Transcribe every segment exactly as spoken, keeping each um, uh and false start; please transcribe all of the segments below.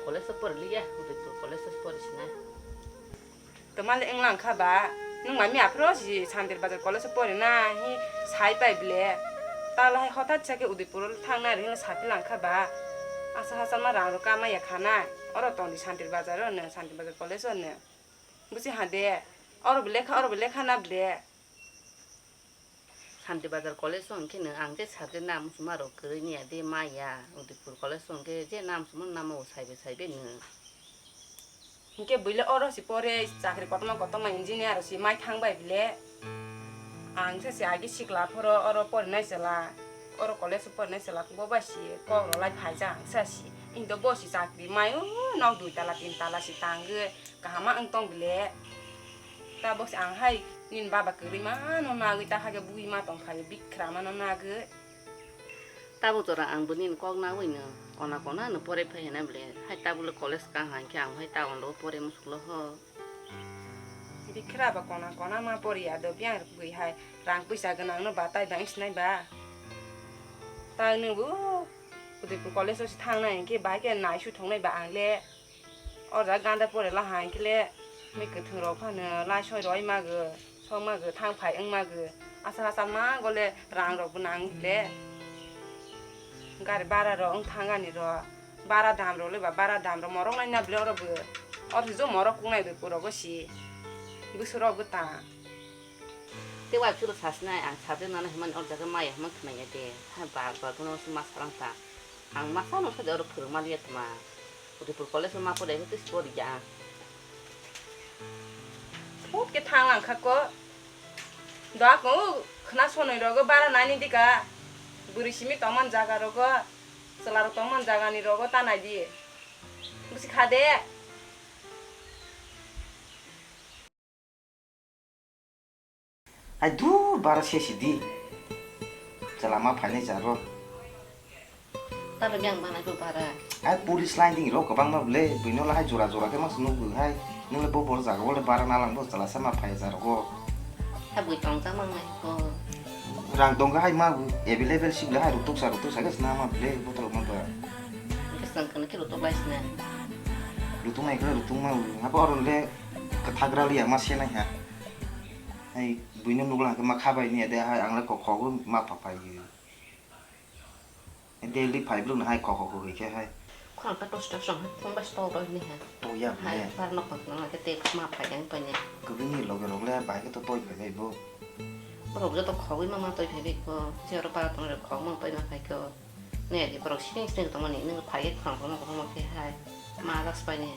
College o poriliya, Udaipur college o porisinai. Twmali wnglang kha ba, nwng mami aphuru si Santir Bazar college o porina hi sai pai ble. Tala hai hothat sa khe Udaipur o thangnai hinwi saphilang kha ba. Asa hasa ma rang rok kamaya khanai. Oro tongdi Santir Bazar o no, Santir Bazar college o no. Busi ha de. Oro bo lekha, oro bo lekha na ble. Santir Bazar college o hwnkhe no ang je subject nam suma rok kwrwi niya de maya, Udaipur college o hwnkhe je nam suma namo saibe saibe no. Hwnkhe buile oro si pore chakri kotorma kotorma engineer si mai thang bai bile. Ang se si agi sikla phoro oro porinai chwla, oro college o porinai chwla bo bai si kok rw lai phaijak ang se si. Indo bo si chakri mai o nok dui tala tin tala si tangwi. Kaham ma wng tong bile. Tabuk se ang hai nini baba kwrwi mano nagwi ta hakhe bui ma tong phaio bikra mano nagwi. Tabuk jora ang bo nini kok nagwi no kona kona no pore phai hwnna bile. Hai tabuk le college ka hwnkhe ang hai town o pore musuk lo ho. Bikra ba kona kona ma pori ya do biyang rwgwi hai rang puisa gwnang no ba tai bang sinai ba. Tai nw bo Udaipur college o se thangnai hwnkhe bai khe naisu thongnai ba ang le. O jaga ganda pore la hai khe le, mui kwthwng rok phano lai soi roi mago, song mago, thang phai wng mago, asa asa ma gole rang rok bo nang le. Gari bara rok wng thang ani rok, bara dam rok le ba, bara dam rok morok nai na bile oro bo, oro jo morok kung nai bo puro go si, bwswk rok bo ta. Tei waifru rok sasinai ang subject nana himani o jaga maya hima khwnaya de. Ha bar bar bono se ma sarang ta. Ang masa no sadi oro phwrwng maliya tma. Udaipur college o ma pore khe tei sori ya ang. Thut khe thang lang kha ko. Da ko khna sonoi rogo bara nani dika. Bwrwi simi tongman jaga rogo. Chwla rok tongman jaga ni rogo ta nai di. Busi kha de. Hai dur bara se sidi. Chwla ma phainai jaro. Talo yang banai bo bara. Hai police line ding rok kwbangma bwle, buino lahai jora jora khe mas nukgo hai. Nungle bo bor jaga bole bara nalang bo chwla sama phai jarogo. Hai bui tong jak mang nai ko. Rang tong hai ma bu available si bwle hai rutuk sa rutuk sa khe sna ma bwle botol ma ba. Khe sang kana khe rutuk lai sna. Rutuk nai khe rutuk ma bu. Habo oro le Kwthak raliya ma senai ha. Hai buino nukla hwnkhe ma khabai niya de hai ang le kokhogwi ma pha phai. Daily phai bruk no hai kokhok kwrwi khe hai. Khorang kha to stok song hai phung bai stok rw hini ha. To ya hai ne. Par nok pang nang khe te ma phai yang pai ne. Kwbwini loge rok le bai khe to toi phai bai bo. Borok joto khogwi ma ma toi phai bai ko. Je oro para tong rok khogwi ma toi ma phai ko. Ne di borok siring siring tongmani, nini phai khe khorang kono kono khe hai ma jak pai ne.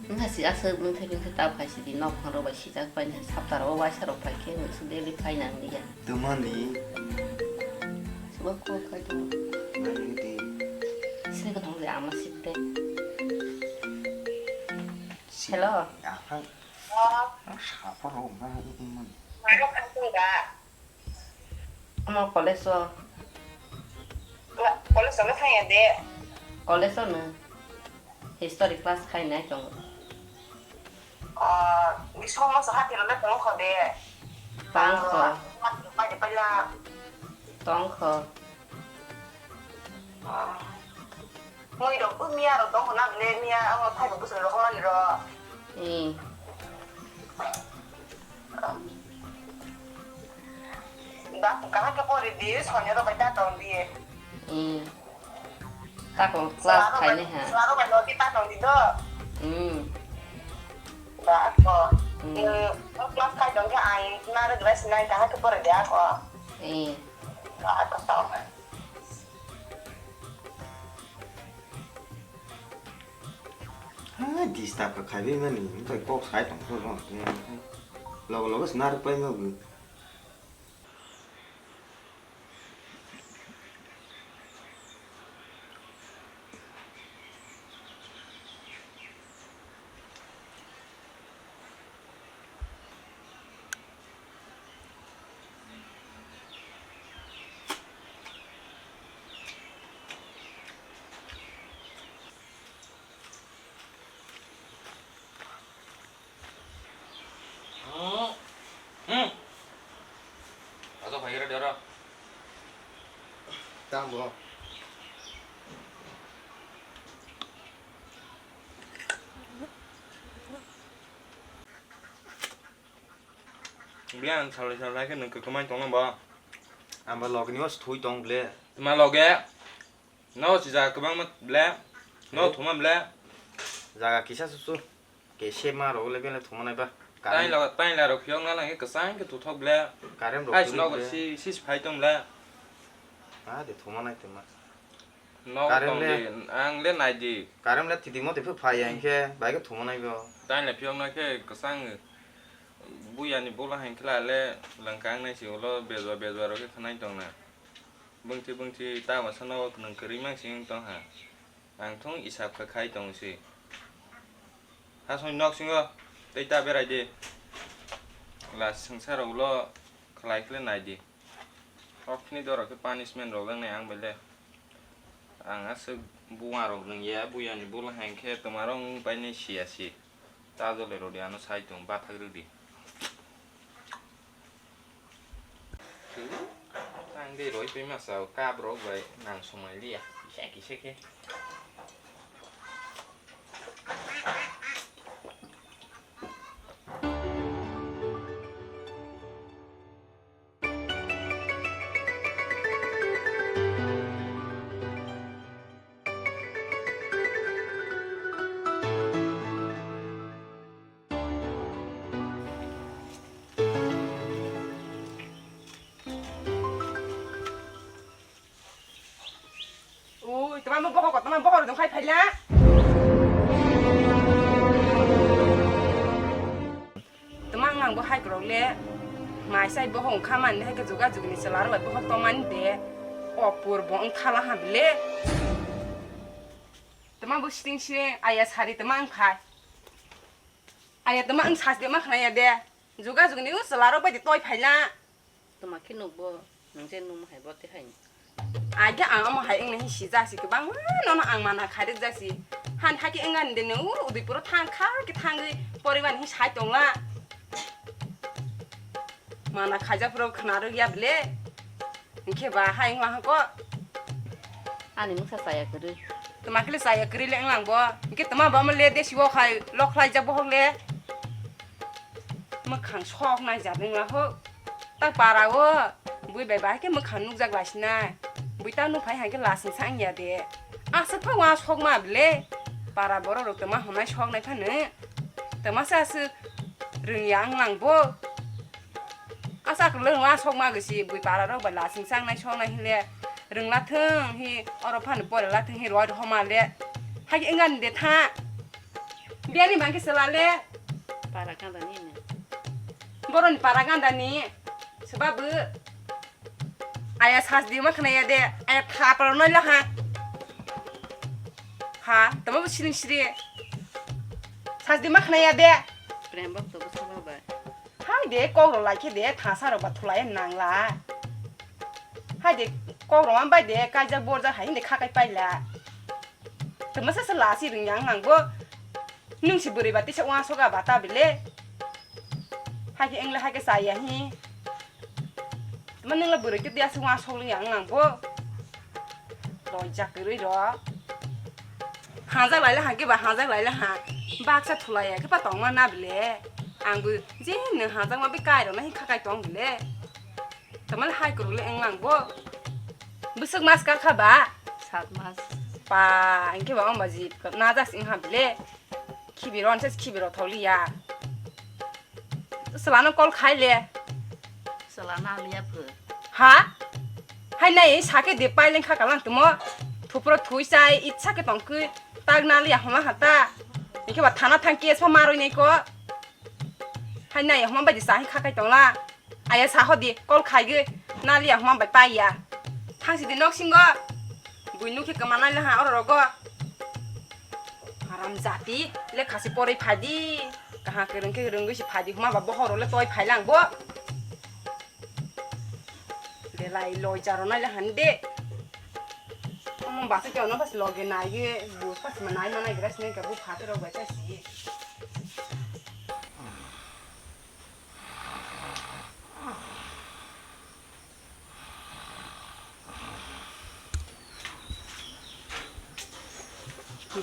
Wngkha si aswk wngthai wngthai ta phai si di nok phang rok bai sijak pai ne, sapta rok waisa rok phai khe wngsu daily phai nang liya. Twmani. Subo ko khai to. Nang di. Sini ko thong de ama sip de. Si. Hello. Aha. Ang sapa rok ma umman. Omo college o. College o thangya de? College o no history class khainai tongo. Ah, bising masa hati rok le tong kho de? Tong kho. Ah, paila, paila. Tong kho. Ah. Mui rok bo miya rok tong kho na le miya amo thai bo bwswk rok mani rok. Hmm. Da, kaham khe pori di, sonya rok bai ta tong di. Hmm. Tako class khaini ha. Sila rok bai lodi ta tong di do. Hmm. Da, ako. Hmm. Hmm, class khai tong khe ang nare dress nai kaham khe pori di ako. Hmm. Da, ako tong. Ha, disturb kha khaiwi mani, wngkha kok sai tong phuru no, logo logo se narwk pai ma bo. Hmm. Hmm. Ato phai khe oro. Tang bo. Yang salai salai khe nwng kwkmai tongno bo. Ang bo logni o thwi tong ble. Tma loge? No si jaga kwbangma ble. No thuma ble. Jaga kisa susu. Ke se ma rok le bele thuma nai ba. Tain la, tain la rok phiyok na lang kwchang khe tuthok ble. Current rok. Ais no si si phai tong ble. Ah, de thuma nai tma. No current tong le di, ang le nai di. Current le tidi mo te phu phai ya hinkhe bai khe thuma nai bo. Tain le phiyok na khe kwchang buya ni bola hinkhe la le langkang nai si ulo bejwa bejwa rok khe khnai tong na. Bwngthi bwngthi ta masa no nwng kwrwi mang si wng tong ha. Ang thung isap kha khai tong si. Hasong nok singo tei ta berai di. La swngsa rok ulo khlai khle nai di. Okni doro khe punishment rok wng nai ang bai le. Ang aswk buwa rok nwng ya, buya ni bula hai khe twma rok wng pai nai si ya si. Ta jole rw di ano sai tong bathak rw di. Ang de roi pai masa kap rok bai nang somai liya. Kisa kisa khe. Ui, tama mo bohok, tama bohok dong khai phaila. Tama nang bo hai krok le. Mai sai bohok kha man hai ke juga jugni sela ro bohok to man de. Opor bo ang thala ha bile. Tama bo siting siring aya sari tama ang khai. Aya tama ang sas de ma khna ya de. Juga jugni u sela ro bai de toi phaila. Tama khe nukbo, nwng je nukma hai bo tei hai. Aida ang omo hai wngna hi sijak si kwbangma nono ang mana khairwk jak si. Han hakhe wngani de nw uro Udaipuro thang kha khe thangwi poriwan hi sai tongla. Mana khaijak phuru khna rwk ya bile. Hinkhe ba hai wngma hako. Ani mungsa chaya kwrwi. Tama khe le chaya kwrwi le wnglang bo. Hinkhe tama ba omo le de siwo khai lok khlai jak bohok le. Mwkhang sok nai jat wngla ho. Tak para o bui bai bahai khe mwkhang nukjak lai sinai. Bui ta nuphai hai khe lasing sang ya de. Aswk pha wa sok ma bile. Para borok rok tama honai sok nai phano. Tama sa aswk rwng ya wnglang bo. Asa kwlwng wa sok ma gwi si bui para rok bai lasing sang nai sok nai hinle. Rwngla thung hi oro phano pore la thung hi roi rw homa le. Hai khe wngani de tha. Biyani bangkhe sela le. Para ganda ni ne. Boroni para ganda ni. Seba bo. Aya sas di ma khna ya de. Aya thapar no la ha. Ha, tamo bo siring siri. Sas di ma khna ya de. Prem bak to bo saba ba. Hai de kok ro lai khe de thasa ro ba thulai nang la. Hai de kok ro am bai de kaijak borjak hai de kha kai pai la. Tama sa sa lasi rwng yang nang bo. Nung si bwrwi ba tisa uansuk a ba ta bile. Hai khe wng le hai khe cha ya hi. Tama nung le bwrwi tei tisa uansuk le yang nang bo. Loijak kwrwi ro. Hajak lai le ha khe ba hajak lai le ha. Baksa thulai ya khe pa tong ma na bile. Ang bo je nung hajak ma bi kai ro na hi kha kai tong bile. Tama le hai kwrwi le wng nang bo. Bwswk mas kar kha ba? Sat mas. Pa, hinkhe ba wng ba ji najak wng ha bile. Khibi ro, nse khibi ro thok li ya. Swlano call khai le. Swlano ang liya pho. Ha? Hai nai sa khe de pai leng kha kalang tumo. Thupro thui chai itsa khe tong khe tak na liya homa ha ta. Hinkhe ba thana thang case pho ma roi nai ko. Hai nai homa bai di sa hi kha kai tong la. Aya sa hodi, call khaigwi, naliya homa bai paiya. Thangsi di nok singo. Bui nukhe kwmanai le ha oro rogo. Haram jati, lekha si porwi phai di. Kaha kwrwng khe kwrwngwi si phai di, homa ba bohoro le toi phai lang bo. Belai loi jaro nai le han de. Omo basa khe ono bas loge nai ge, bu pas ma nai ma nai gra sinai ka bu phathe rok bai chasi.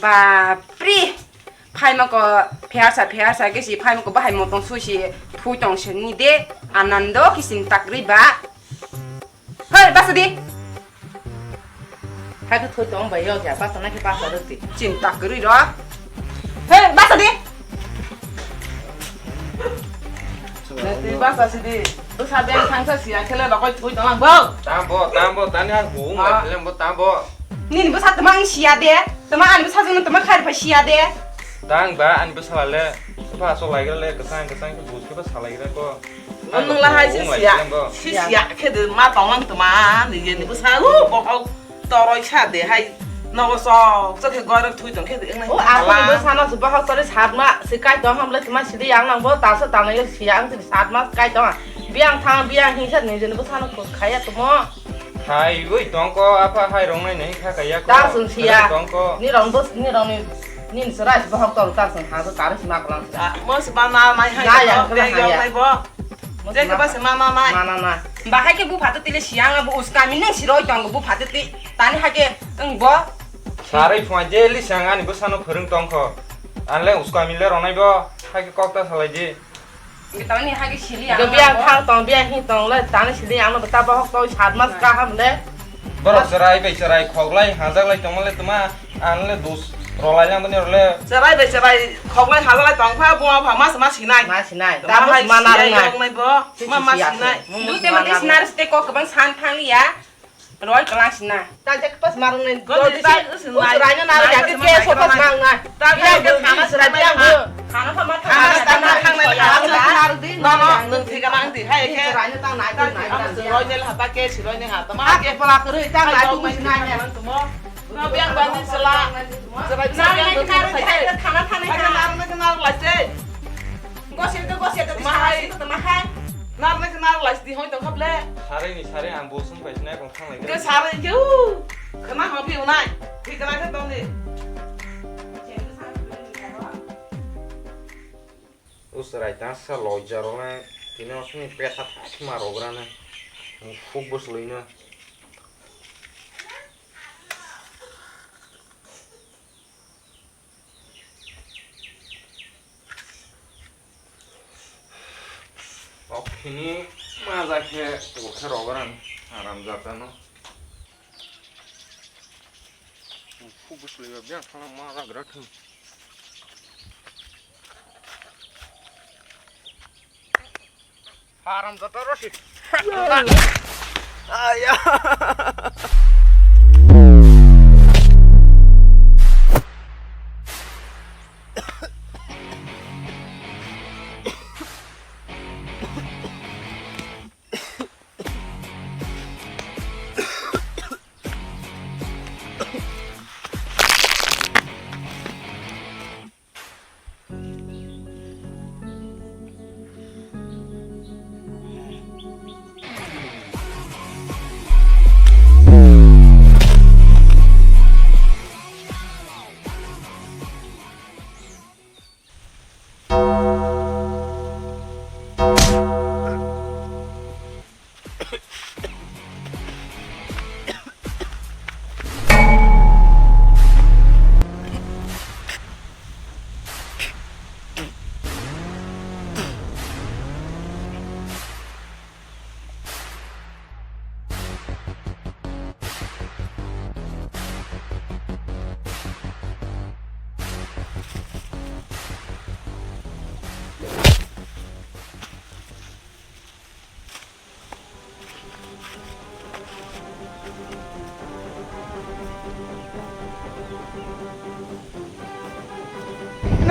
Bapre! Phaima ko phersa phersa khe si, phaima ko bahai motong sui si, phui tong se ni de. Anando kisin takri ba. Hei, basa di. Hai khe thoi tong bai yo ya, basa na khe basa rwti. Chin takri ro. Hei, basa di. Nati basa sidi. Bwsa beng thangsa siya khele rokoi thoi tong lang bo. Tambo, tambo, tani ang hung Ah. Lai khele bo tambo. Nini bwsa tama ang siya de. Tama ani bwsa jeng tama khai pa siya de. Tang ba ani bwsa le. Ba so lai le kesang kesang ke bus ke ba sa lai ko. Nung la hai si siya. Si siya khe de ma tong lang tama ni ye ni bwsa u bohok. Toroi sa de hai, nogo sok sok khe gorok thui tong khe de, wngnai O, tong ako kala. Ni bwsano se bohok toroi satma se kai tong hamle tuma sidi yang nang bo, ta se tanai si ang sidi satma kai tong. Biang thang, biang hing sa ni jeni bwsano khaya tumo. Hai, ui tong ko, apa hai rong nai nai kha kaya ko. Ta sung siya. Tong ko. Ni rong bus, ni rong ni, ni serai se bohok tor ta sung ha so tar si mak lang. Ah, mo se ba na nai hai. Na yang kala yang haya. Nai bo. Jekhe ba se ma ma mai. Ma ma ma. Bahai khe bupha twi le siang abo uskami nung siroi tongo bupha twi. Tani hake wng bo. Saroi phuma jeli sang ani bwsano phwrwng tongkho. Anle uskami le ronai bo. Hake kok ta salai di. Tamani hake sili ang. Biang thang tong, biang hi tong le, tani sili ang no ta bohok to sat mas kaham le. Borok cherai bai cherai khoklai hajaklai tongmale tuma anle dus rolai lang bani role. Cherai bai cherai khoklai hajaklai tongpha buma pha mas mas hinai. Mas hinai. Tamo Tamo hai mana siya ringnai. Yoknai bo. Sisi Ma mas siya hinai. Mung Dute mung mate mana sinar ste kok kebang san thang ya. Roi kelang sina. Tajak pas marung nai. Gol Gol di di tak si usin lai. Usin rai na nara Nai ya ke sama ke nai so pas sama. Mang na. Tajak Biang ke bel sama di serai sama biang nai. Bel. Khana sama Khana khana sama khana khana khana khana. Khana khana. No no nung thik ka mang di hai ke. Serai na tang nai tang nai. Ang se roi ne ha ta ke si roi ne ha ta ma ke. Pala kerui tang nai tu sinai ne. No biang bani sela. Serai biang tu sai ke. Khana khana khana. Khana khana lai se. Gosel tu gosel tu mahai. Nar ne khana lai di hoi tong khap le. Sare ni sare ang bo sung pai sinai kong thang lai. Ke sare ke u. Khana ho bi unai. Thik na ke tong di. Usrai ta sa loi jaro na. Tini osni pesa thak ma rogra na. Fuk bus lui na. Okhini maja khe pokhe rogoran aram jatano. Fuk bwswlwi ba biang thangna maja gra thung. Haram jata rosi. Aya.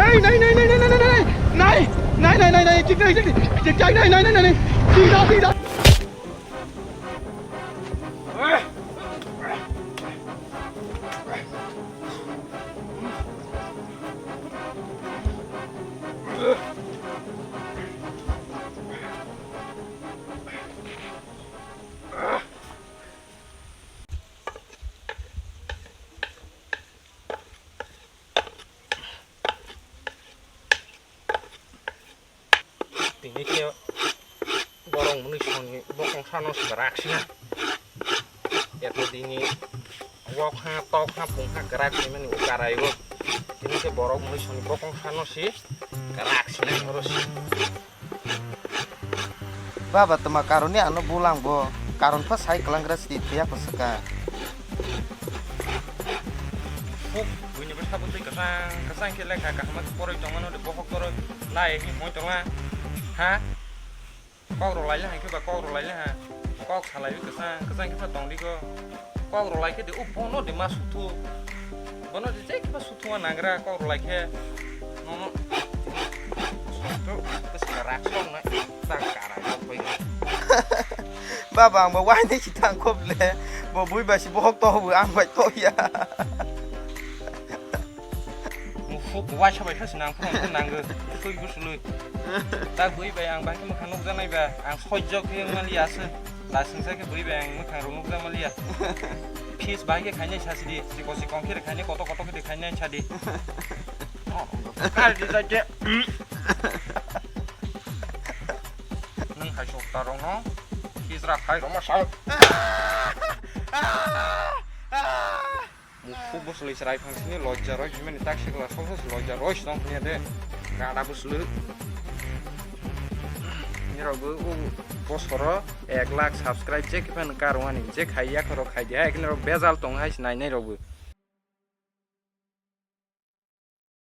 Nai, nai, nai, nai, nai, nai, nai, nai, nai, nai, nai, nai, tik, tik, tik, tik, tik, nai, nai, nai, nai, nai, tik, tik, tik, tik. Tini khe borok mwnwi songni bokong sano se rak sina. Eto tini wok ha, tok ha, pung ha kwrak sini mani ukarai o. Tini khe borok mwnwi songni bokong sano se kwrak sina oro se. Baba, tma karoni ano bulang bo. Karon pha sai kwlangra sidi phiya pha swka. Huk, buini bwsa bwtwi kwchang kwchang khe lekha kaham khe poroi tongmano de bohok toroi lai himoi tongma. Ha? Kok rw lai le hai khe ba kok rw lai le ha. Kok salai kwchang kwchang khe pha tong di ko. Kok rw lai khe de o bono de ma suthu. Bono de je khe pha suthu ma nangra kok rw lai khe. Nono. Suthu kwchang rak sok na. Ta kara yok koi. Baba, ang bo wainwi si thang khop le. Bo bui ba si bohok to bu ang bai to ya. Mukhuk waisa bai kha sinang phano khe nango. Sui gusului. Ta bui bai ang bai khe mwkhang nukjaknai ba. Ang sojjo khe maliya se. Lasingsa khe bui bai ang mwkhang rok nukjak maliya. Fis bai khe khainai sasidi. Siko sikong khe khainai koto koto khe khainai sadi. Kar di jai khe. Nwng hai sok ta rok no. Hijra khai roma sao. Mukhuk bwswlwi chwrai phangsini lojja roi himani tak sikla soksa se lojja roi song hwnya de. Gada bwswlwi. Nirok bo o bosoro ek lakh subscribe je kiphano karwani je khai yakhoro khai di hai nirok bejal tong hai sinai nai rok bo.